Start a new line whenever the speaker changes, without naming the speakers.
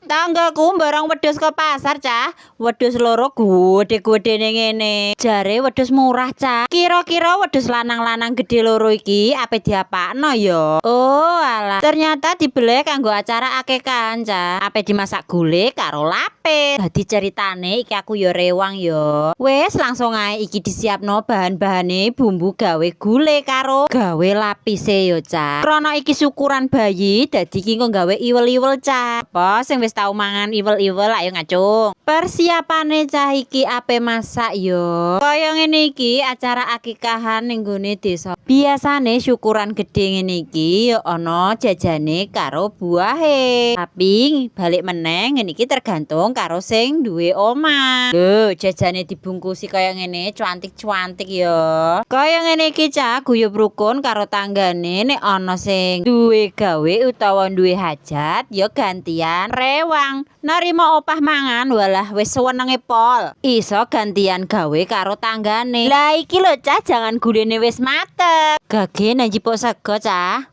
Tanggaku mborong wedhus ke pasar, Cah. Wedhus loro gede-gedene ngene. Jare wedhus murah, Cah. Kira-kira wedhus lanang-lanang gede loro iki ape diapakno ya? Oh, alah. Ternyata dibeleh kanggo acara akikahan, Cah. Ape dimasak gule karo lapis. Dadi ceritane iki aku ya rewang ya. Wis, langsung ae iki disiapno bahan-bahane, bumbu gawe gule karo gawe lapise ya, Cah. Krana iki syukuran bayi, dadi iki engko gawe iwel-iwel, Cah. Apa sing wis tau mangan iwel-iwel, ayo ngacung. Persiapane, Cah, iki ape masak yo. Kaya ngene iki acara akikahan ning gone desa. Biasane syukuran gedhe ngene iki yo ana jajane karo buahe. Tapi balik meneh, ngene iki tergantung karo sing duwe omah. Lho, jajane dibungkusi kaya ngene, cuantik-cuantik yo. Kaya ngene iki, Cah, guyub rukun karo tanggane. Nek ana sing duwe gawe utawa duwe hajat ya gantian rewang. Narima opah mangan, walah, wis senenge pol. Iso gantian gawe karo tanggane. Lah, iki lho, Cah, jangan gulene wis mateng. Gage nang jipuk sego, Cah.